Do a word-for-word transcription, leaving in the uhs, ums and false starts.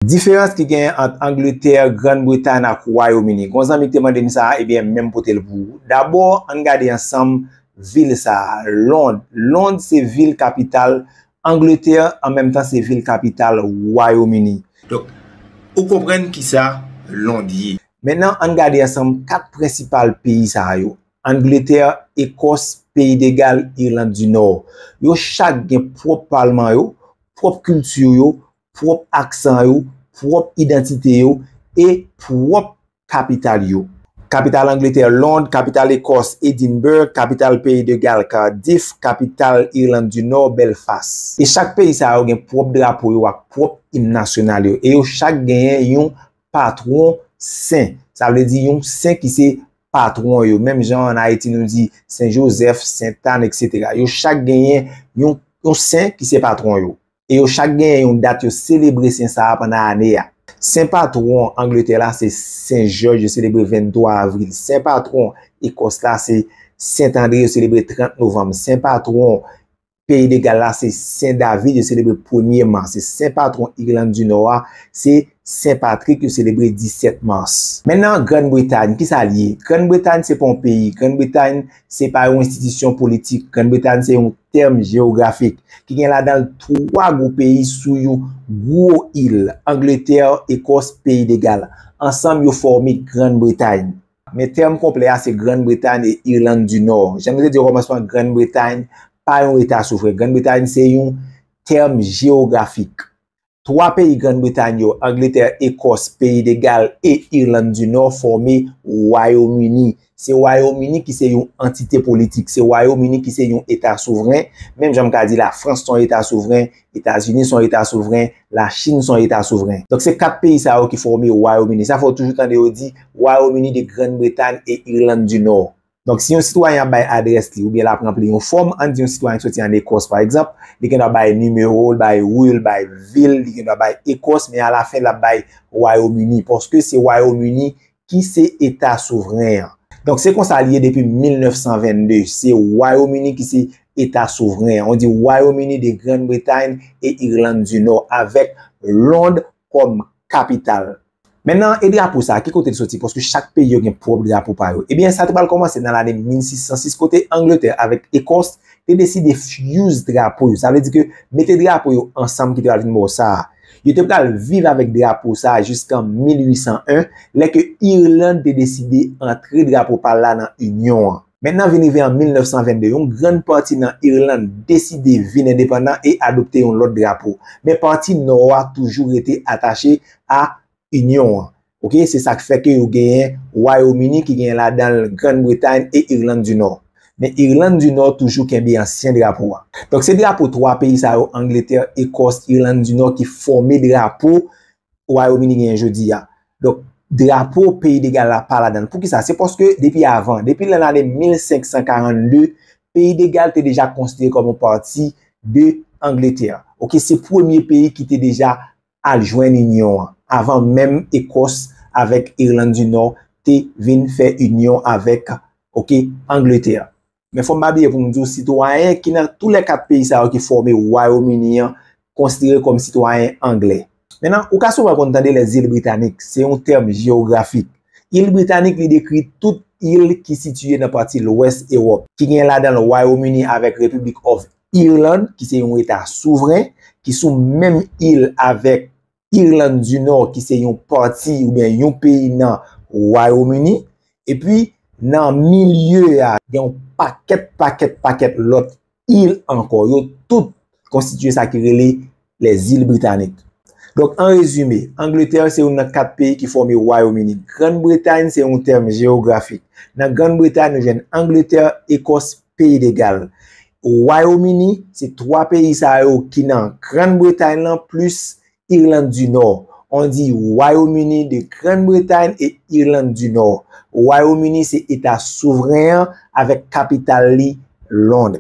Diferans ki genyen ant Angletè, Grann Bretay ak Wayòm Ini. Gon zanmi ki te mande m sa, ebyen, m menm pote l pou ou. Dabò, ann gade ansanm vil sa a, Lond. Lond se vil kapital Angletè, an menm tan se vil kapital Wayòm Ini. Donk, ou konprann kisa Lond ye. Mentnan, ann gade ansanm kat prensipal peyi sa a yo. Angletè, Ekòs, Peyi de Gal, Irland di Nò. Yo chak gen pwòp palman yo, pwòp kilti yo, pwòp aksan yo, pwòp idantite yo, e pwòp kapital yo. Kapital Angletè, Lond, kapital Ekòs, Edinburgh, kapital Peyi de Gal, Cardiff, kapital Irland di Nò, Belfast. E chak peyi sa yo gen pwòp drapo yo ak pwòp im nasyonal yo. E yo chak genyen yon patwon sen. Sa vle di yon sen ki se patwon yo. Menm jan ann Ayiti nou di Sen Jozèf, Sent Ann, etsetera. Yo chak genyen yon, yon sen ki se patwon yo. E yo chak genyen yon dat yo selebre sen sa a pandan ane a. Sen patwon Angletè la se Sen Jòj, yo selebre venntwa avril. Sen patwon Ekòs la se Sent Andre, yo selebre trant novanm. Sen patwon Peyi de Gal la se Sen David, yo selebre premye mas. E sen patwon Irland di Nò a se Sen Patrik, yo selebre disèt mas. Mentnan, Grann Bretay, kisa l ye? Grann Bretay se pa yon peyi. Grann Bretay se pa yon enstitisyon politik. Grann Bretay se yon tèm jewografik ki gen ladan l twa gwo peyi sou yon gwo il, Angletè, Ekòs, Peyi de Gal. Ansanm, yo fòme Grann Bretay. Men tèm konplè a se Grann Bretay e Irland di Nò. Jan nou te di okòmansman, Grann Bretay pa yon eta souvren. Grann Bretay se yon tèm jewografik. Twa peyi Grann Bretay yo, Angletè, Ekòs, Peyi de Gal e Irland di Nò, fòme Wayòm Ini. Se Wayòm Ini ki se yon antite politik. Se Wayòm Ini ki se yon eta souvren. Menm jan m ka di Lafrans se yon eta souvren, Etazini se yon eta souvren, Lachin se yon eta souvren. Donk, se kat peyi sa yo ki fòme Wayòm Ini. Sa fè w toujou tande yo di Wayòm Ini de Grann Bretay e Irland di Nò. Donk, si yon sitwayen ap bay adrès li oubyen l ap ranpli yon fòm, ann di yon sitwayen ki soti ann Ekòs, pa egzanp, li gendwa bay nimewo, l bay ri, l bay vil, li gendwa bay Ekòs, men alafen, l ap bay Wayòm Ini, paske se Wayòm Ini ki se eta souvren an. Donk, se konsa li ye depi mil nèf san vennde. Se Wayòm Ini ki se eta souvren an. On di Wayòm Ini de Grann Bretay e Irland di Nò, avèk Lond kòm kapital. Mentnan, e drapo sa a, ki kote l soti? Paske chak peyi yo gen pwòp drapo pa yo. Ebyen, sa te pral kòmanse nan lane mil sis san sis, kote Angletè avèk Ekòs te deside fuse drapo yo. Sa vle di ke mete drapo yo ansanm ki te pral vin ba w sa a. Yo te pral viv avèk drapo sa a jiskan mil uit san en, lè ke Irland te deside antre drapo pa l la nan Inyon an. Mentnan, vin rive an mil nèf san vennde, yon grann pati nan Irland deside vin endepandan e adopte yon lòt drapo. Men pati Nò a toujou rete atache a Inyon an. Oke, se sa k fè ke yo genyen Wayòm Ini ki genyen ladan l Grann Bretay e Irland di Nò. Men Irland di Nò toujou kenbe ansyen drapo a. Donk, se drapo twa peyi sa yo, Angletè, Ekòs, Irland di Nò, ki fòme drapo Wayòm Ini genyen jodi a. Donk, drapo Peyi de Gal la pa ladan l. Poukisa? Se paske depi avan, depi nan lane mil senk san karannde, Peyi de Gal te deja konsidere kòm yon pati de Angletè. Oke, se premye peyi ki te deja al jwenn Inyon an, avan menm Ekòs avèk Irland di Nò te vin fè inyon avèk, oke, Angletè. Men fò m pa bliye pou m di w, sitwayen ki nan tou lè kat peyi sa yo ki fòme Wayòm Ini an konsidere kòm sitwayen anglè. Mentnan, ou ka souvan konn tande les îles britanniques, se yon tèm jewografik. Il britanik, li dekri tout il ki sitiye nan pati lwès Ewòp, ki gen ladan l Wayòm Ini avèk Republic of Ireland, ki se yon eta souvren, ki sou menm il avèk Irland di Nò, ki se yon pati oubyen yon peyi nan Wayòm Ini. Epi, nan milye a, gen yon pakèt, pakèt, pakèt lòt il ankò. Yo tout konstitiye sa ki rele les îles britanniques. Donk, an rezime, Angletè se youn nan kat peyi ki fòme Wayòm Ini. Grann Bretay se yon tèm jewografik. Nan Grann Bretay, nou jwenn Angletè, Ekòs, Peyi de Gal. Wayòm Ini, se twa peyi sa yo ki nan Grann Bretay lan plis Irland di Nò. On di Wayòm Ini de Grann Bretay e Irland di Nò. Wayòm Ini se eta souvren an avèk kapital li Lond.